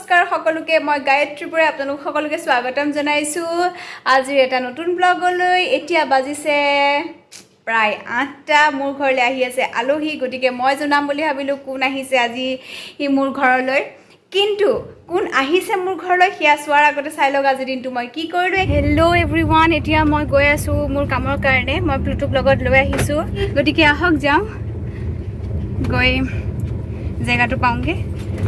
নমস্কাৰ সকলোকে। মই গায়ত্ৰী বৰাই আপোনালোক সকলোকে স্বাগতম জনাইছোঁ আজিৰ এটা নতুন ব্লগলৈ। এতিয়া বাজিছে প্ৰায় 8টা। মোৰ ঘৰলৈ আহি আছে আলহী, গতিকে মই জনাম বুলি ভাবিলোঁ কোন আহিছে আজি মোৰ ঘৰলৈ। কিন্তু কোন আহিছে মোৰ ঘৰলৈ সেয়া চোৱাৰ আগতে চাই লওক আজিৰ দিনটো মই কি কৰিলোঁ। হেল্ল' এভৰি ওৱান, এতিয়া মই গৈ আছোঁ মোৰ কামৰ কাৰণে। মই প্লুটুক লগত লৈ আহিছোঁ, গতিকে আহক যাওঁ, গৈ জেগাটো পাওঁগৈ।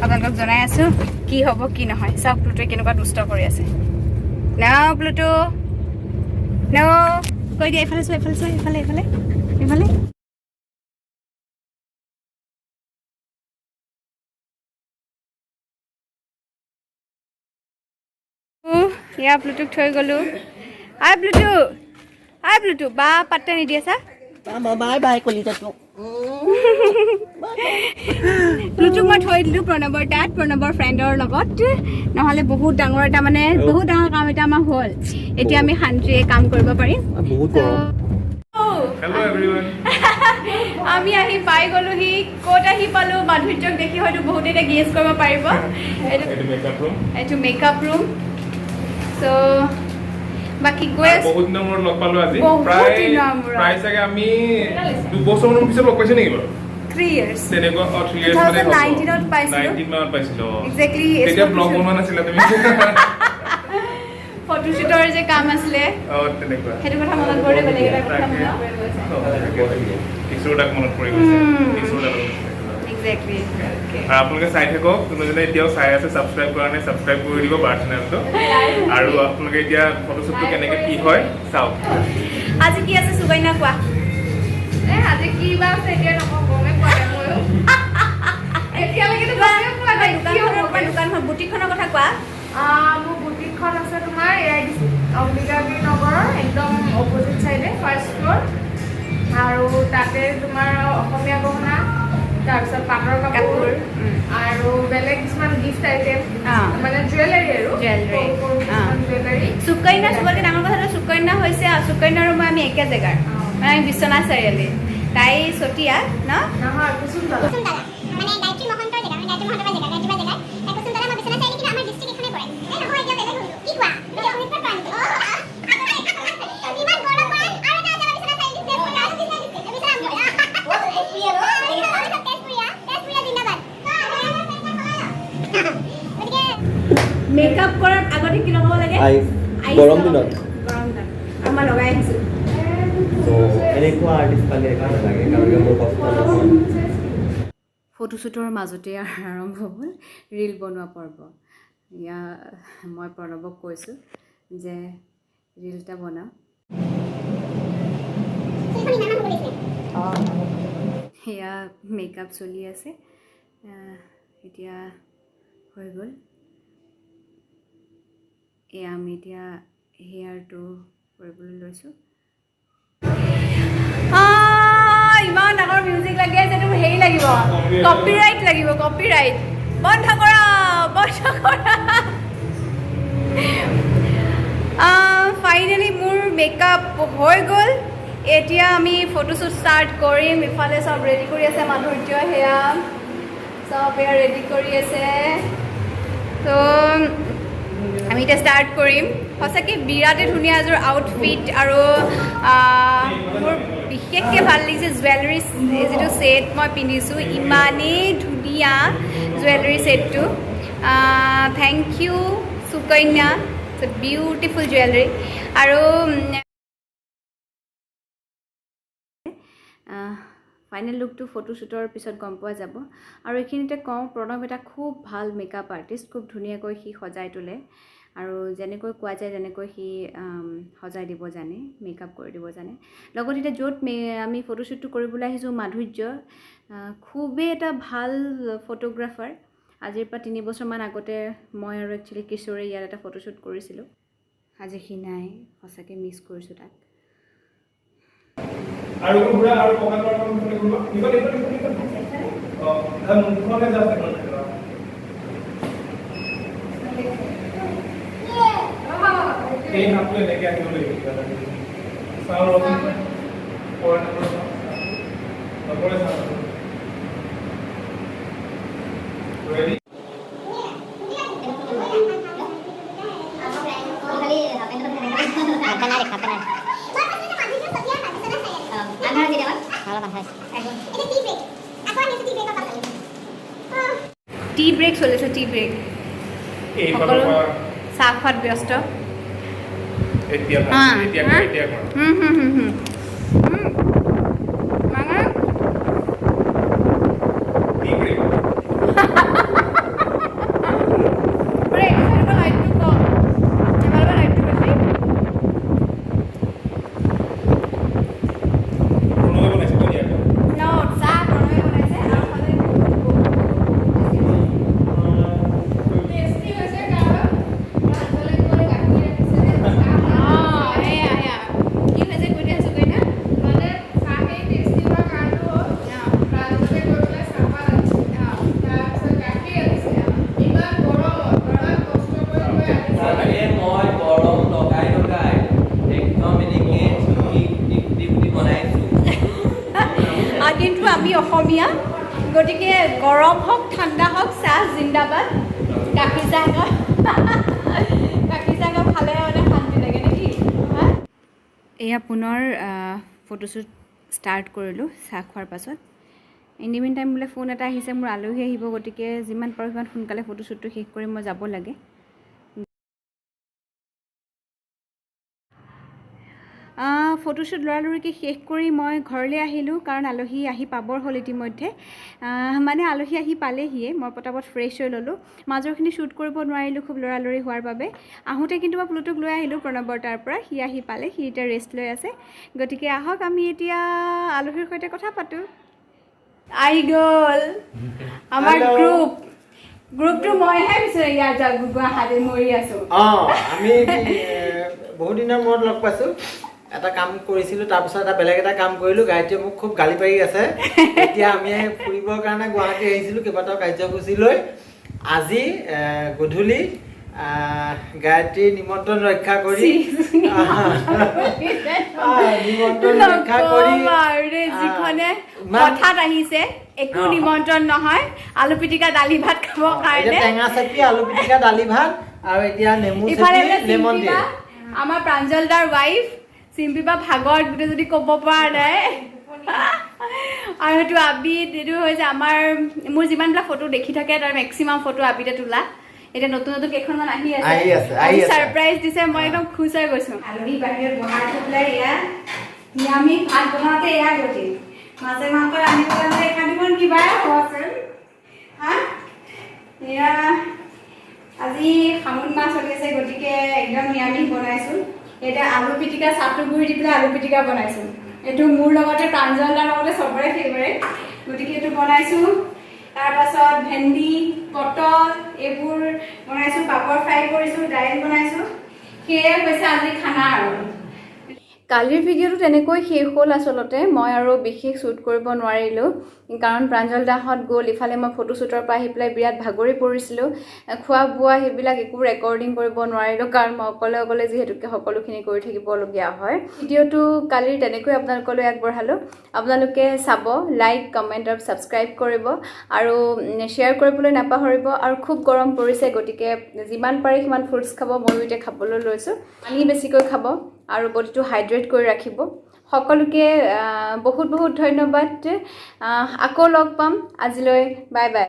আপোনালোকক জনাই আছোঁ কি হ'ব কি নহয়। চাওক, প্লুটোৱে কেনেকুৱা দুষ্ট কৰি আছে। ন প্লুটো, ন কৈ দিয়া। এইফালে চোৱা, এইফালে চোৱা, এইফালে, এইফালে, এইফালে। এয়া প্লুটোক থৈ গ'লোঁ। আই প্লুটু, আই প্লুটু, বা পাত্তা নিদিয়ে চা। Bye bye কলিজাটো। প্লুটুক মই থৈ দিলোঁ প্ৰণৱৰ তাত, প্ৰণৱৰ ফ্ৰেণ্ডৰ লগত। নহ'লে বহুত ডাঙৰ এটা, মানে বহুত ডাঙৰ কাম এটা আমাৰ হ'ল। এতিয়া আমি শান্তিৰে কাম কৰিব পাৰিম। বহুত গৰম। Hello everyone. আমি আহি পাই গ'লোহি। ক'ত আহি পালোঁ মাধুৰ্যক দেখি হয়তো বহুতে এতিয়া গেছ কৰিব পাৰিব। এইটো এইটো মেকআপ ৰুম। এইটো মেকআপ ৰুম। চ' বাকী গৈ আছোঁ। বহুত দিনৰ মূৰত লগ পালো আজি। বহুত প্ৰায় দিনৰ মূৰত। প্ৰায় চাগে আমি 2 বছৰমানৰ পিছত লগ পাইছো নেকি বাৰু? 3 ইয়াৰ্ছ। তেনেকুৱা, অ, 3 ইয়াৰ্ছ মানে। 2019 ত পাইছিলো। 19 মানত পাইছিলো, অ। একজেক্টলি। তেতিয়া ব্লগ বনোৱা নাছিলা তুমি। ফটোশ্বুটৰ যে কাম আছিলে। অ, তেনেকুৱা। সেইটো কথা মনত পৰিলে বেলেগ এটা কথা মনত পৰি গৈছে। কিশোৰ দাক মনত পৰি গৈছে। কিশোৰ দাক। একজেক্টলি। আৰু আপোনালোকে চাই থাকক। যোনে যোনে এতিয়াও চাই আছে, ছাবস্ক্ৰাইব কৰা নাই, ছাবস্ক্ৰাইব কৰি দিব বাৰ চেনেলটো। আৰু আপোনালোকে এতিয়া ফটোশ্বুটটো কেনেকে কি হয় চাওক। আজি কি আছে সুকন্যা, কোৱা। এ, আজি কি বা আছে এতিয়া নকওঁ, গমেই পোৱা নাই ময়ো। এতিয়ালৈকেতো গমেই পোৱা নাই কি দোকানখনৰ হ'ব। তোমাৰ দোকানখন, বুটিকখনৰ কথা কোৱা। মোৰ বুটিকখন আছে তোমাৰ এআইডিচি অম্বিকাগিৰি নগৰৰ একদম অপজিট চাইডে, ফাৰ্ষ্ট ফ্ল'ৰ। আৰু তাতে তোমাৰ অসমীয়া গহনা, তাৰপিছত পাটৰ কাপোৰ, কাপোৰ, আৰু বেলেগ কিছুমান গিফ্ট আইটেম, মানে জুৱেলাৰী আৰু জুৱেলাৰী। সৰু সৰু কিছুমান জুৱেলাৰী। সুকন্যা, চবতকৈ ডাঙৰ কথাটো সুকন্যা হৈছে, সুকন্যা আৰু মই আমি একে জেগাৰ, মানে আমি বিশ্বনাথ চাৰিআলি, তাই চতিয়া ন? নহয়, কুচুমতলা। কুসুমতলা মানে গায়ত্ৰী মহন্তৰ জেগা, মানে গায়ত্ৰী মহন্তৰ জেগা, গায়ত্ৰী জেগা কুসুমতলা। মই বিশ্বনাথ চাৰিআলি, কিন্তু আমাৰ ডিষ্ট্ৰিক্ট এখনে পৰে। এই নহয়, এতিয়া বেলেগ হ'লো। কি কোৱা তুমি? শোণিতপুৰত পৰা নেকি? ইমান গৌৰৱ কৰা। আৰু এটা আছে আমাৰ বিশ্বনাথ চাৰিআলি, তেজপুৰীয়া, আৰু বিশ্বনাথ ডিষ্ট্ৰিক্ট, বিশ্বনাথ তেজপুৰীয়া, তেজপুৰীয়া জিন্দাবাদ। গতিকে মেকআপ কৰাৰ আগতে কি লগাব লাগে? আইচ। আইচ গৰম লগাব দিনত। লাগে। গৰম দিনত আৰু মই লগাই আহিছোঁ। ত' এনেকুৱা আৰ্টিষ্ট পালে সেইকাৰণে লাগে, কাৰণ কিয় মোৰ কষ্ট নহয়। ফটোশ্বুটৰ মাজতে আৰম্ভ হ'ল ৰীল বনোৱা পৰ্ব। ইয়া মই প্ৰণৱক কৈছোঁ যে ৰীল এটা বনাওঁ। সেইখন ইমান মানুহ কৰিছে। সেয়া মেকআপ চলি আছে। এতিয়া হৈ গ'ল। এয়া আমি এতিয়া হেয়াৰটো কৰিবলৈ লৈছোঁ। ইমান ডাঙৰ মিউজিক লাগি আছে, এইটো হেৰি লাগিব, কপিৰাইট লাগিব, কপিৰাইট। বন্ধ কৰা, বন্ধ কৰা। ফাইনেলি মোৰ মেকআপ হৈ গ'ল। এতিয়া আমি ফটোশ্বুট ষ্টাৰ্ট কৰিম। ইফালে চব ৰেডি কৰি আছে মাধুৰ্য, সেয়া চব এয়া ৰেডি কৰি আছে। ত' আমি এতিয়া ষ্টাৰ্ট কৰিম। সঁচাকৈ বিৰাটেই ধুনীয়া এযোৰ আউটফিট আৰু মোৰ বিশেষকৈ ভাল লাগিছে জুৱেলাৰী যিটো ছেট মই পিন্ধিছোঁ, ইমানেই ধুনীয়া জুৱেলাৰী ছেটটো। Thank you Sukanya, beautiful jewellery. আৰু ফাইনেল লুকটো ফটোশ্বুটৰ পিছত গম পোৱা যাব। আৰু এইখিনিতে কওঁ, প্ৰণৱ এটা খুব ভাল মেকআপ আৰ্টিষ্ট। খুব ধুনীয়াকৈ সি সজাই তোলে আৰু যেনেকৈ কোৱা যায় তেনেকৈ সি সজাই দিব জানে, মেকআপ কৰি দিব জানে। লগত এতিয়া য'ত আমি ফটোশ্বুটটো কৰিবলৈ আহিছোঁ, মাধুৰ্য খুবেই এটা ভাল ফটোগ্ৰাফাৰ। আজিৰ পৰা 3 বছৰমান আগতে মই আৰু একচুৱেলি কিশোৰে ইয়াত এটা ফটোশ্বুট কৰিছিলোঁ। আজি সি নাই, সঁচাকৈ মিছ কৰিছোঁ তাক। আৰু ঘূৰা আৰু পকা ল'ৰা ঘূৰা। নিবা, নিবা, নিবা, নিবা। অ, মুখখনে জাষ্ট এখন থাকিবা। এই হাতটো এনেকে আহিব লাগিব কিবা এটা। চাওঁ ৰচোন, পৰে নপৰে চাওঁ। নপৰে, চাওঁ। ৰেডি? নাই দেখা, নাই। আন্ধাৰ হৈছে অলপ, আন্ধাৰ হৈছে। টি ব্ৰেক চলিছে, টি ব্ৰেক। এইফালৰ সকলো পৰা চাহ খোৱাত ব্যস্ত। এতিয়া হা, এতিয়া হা? এতিয়া কৰা। হুম হুম হুম হুম হুম। মাঙা। Tea break. মানে এইটো চাইডৰ পৰা লাইটটো কম, এইফালৰ পৰা লাইটটো বেছি। প্ৰণৱে বনাইছে তই ইয়াৰ পৰা। ন চাহ প্ৰণৱে বনাইছে আৰু খালে বহুত বহুত বহুত বেছি। টেষ্টি হৈছে কাৰণ প্ৰাঞ্জলে গৈ গাখীৰ আনিছে। অঁ, সেয়া সেয়া কি হৈছে কৈ দিয়া আছো কইনা। মানে চাহেই টেষ্টি হোৱাৰ কাৰণটো হ'ল প্ৰাঞ্জলে গৈ পেলাই চাহপাত আনিছে, তাৰপিছত গাখীৰ আনিছে, ইমান গৰমত ইমান কষ্ট কৰি গৈ আনিছে। তাকে মই গৰম লগাই লগাই একদম এনেকে চুটি কুটি কুটি কুটি বনাইছো। আৰু কিন্তু আমি অসমীয়া, গতিকে গৰম হওক ঠাণ্ডা হওক চাহ জিন্দাবাদ। গাখীৰ চাহ একাপ, গাখীৰ চাহ একাপ খালে মানে শান্তি লাগে নেকি? হা, এয়া পুনৰ ফটোশ্বুট ষ্টাৰ্ট কৰিলোঁ চাহ খোৱাৰ পাছত। ইন the mean time বোলে ফোন এটা আহিছে, মোৰ আলহী আহিব, গতিকে যিমান পাৰোঁ সিমান সোনকালে ফটোশ্বুটটো শেষ কৰি মই যাব লাগে। ফটোশ্বুট লৰালৰিকৈ শেষ কৰি মই ঘৰলৈ আহিলোঁ, কাৰণ আলহী আহি পাবৰ হ'ল ইতিমধ্যে। মানে আলহী আহি পালেহিয়ে, মই পটাপট ফ্ৰেছ হৈ ল'লোঁ। মাজৰখিনি শ্বুট কৰিব নোৱাৰিলোঁ খুব লৰালৰি হোৱাৰ বাবে। আহোঁতে কিন্তু মই প্লুটোক লৈ আহিলোঁ প্ৰণৱৰ তাৰ পৰা। সি আহি পালে, সি এতিয়া ৰেষ্ট লৈ আছে। গতিকে আহক, আমি এতিয়া আলহীৰ সৈতে কথা পাতোঁ। আহি গ'ল আমাৰ Hello. Group. গ্ৰুপটো মইহে বিচাৰি ইয়াত গুৱাহাটীত মৰি আছোঁ। অঁ, আমি বহুত দিনৰ মূৰত লগ পাইছোঁ। এটা কাম কৰিছিলোঁ, তাৰপিছত এটা বেলেগ এটা কাম কৰিলোঁ। গায়ত্ৰীয়ে মোক খুব গালি পাৰি আছে। এতিয়া আমি ফুৰিবৰ কাৰণে গুৱাহাটী আহিছিলোঁ কেইবাটাও কাৰ্যসূচী লৈ। আজি গধূলি গায়ত্ৰীৰ নিমন্ত্ৰণ ৰক্ষা কৰি নকবা আৰু দেই, যিখনে হঠাৎ আহিছে, একো নিমন্ত্ৰণ নহয়, আলু পিটিকা দালি ভাত খাবৰ এতিয়া কাৰণে। টেঙা চেপি, আলু পিটিকা, দালি ভাত আৰু এতিয়া নেমু ইফালে চেপি লেমন চিম্পী দিয়ে। বা, আমাৰ প্ৰাঞ্জল দাৰ ৱাইফ চিম্পী বা ভাগৰত গোটেই যদি ক'ব পৰা নাই। আৰু সেইটো আবিদ, এইটো হৈছে আমাৰ, মোৰ যিমানবিলাক ফটো দেখি থাকে তাৰ মেক্সিমাম ফটো আবিদে তোলা। এতিয়া নতুন নতুন কেইখনমান আহি আছে। আহি আছে, আহি আছে। ছাৰপ্ৰাইজ দিছে, মই একদম খুচ হৈ গৈছো। আলহী বাহিৰত বহাই থৈ পেলাই এয়া নিৰামিষ ভাত বনাওঁতে এয়া গতি। মাছে মাংস ৰান্ধিব হ'লে এখন কিবাই হ'বচোন। হা, এয়া আজি শামুন মাছ চলি আছে, গতিকে একদম নিৰামিষ বনাইছোঁ। এতিয়া আলু পিটিকা, চাটু গুড়ি দি পেলাই আলু পিটিকা বনাইছোঁ। এইটো মোৰ লগতে প্ৰাঞ্জল দাৰ লগতে চবৰে ফেভাৰেট, গতিকে এইটো বনাইছোঁ। তাৰপাছত ভেন্দি, পটল এইবোৰ বনাইছোঁ, পাপৰ ফ্ৰাই কৰিছোঁ, দাইল বনাইছোঁ। সেয়াই হৈছে আজি খানা। আৰু কালিৰ ভিডিঅ'টো তেনেকৈ শেষ হ'ল। আচলতে মই আৰু বিশেষ শ্বুট কৰিব নোৱাৰিলোঁ, কাৰণ প্ৰাঞ্জল দাহঁত গ'ল, ইফালে মই ফটোশ্বুটৰ পৰা আহি পেলাই বিৰাট ভাগৰি পৰিছিলোঁ। খোৱা বোৱা সেইবিলাক একো ৰেকৰ্ডিং কৰিব নোৱাৰিলোঁ, কাৰণ মই অকলে অকলে যিহেতুকে সকলোখিনি কৰি থাকিবলগীয়া হয়। ভিডিঅ'টো কালিৰ তেনেকৈ আপোনালোকলৈ আগবঢ়ালোঁ। আপোনালোকে চাব, লাইক, কমেণ্ট আৰু ছাবস্ক্ৰাইব কৰিব আৰু শ্বেয়াৰ কৰিবলৈ নাপাহৰিব। আৰু খুব গৰম পৰিছে, গতিকে যিমান পাৰে সিমান ফ্ৰুটছ খাব। ময়ো এতিয়া খাবলৈ লৈছোঁ। পানী বেছিকৈ খাব আৰু বডিটো হাইড্ৰেট কৰি ৰাখিব। সকলোকে বহুত বহুত ধন্যবাদ। আকৌ লগ পাম, আজিলৈ বাই বাই।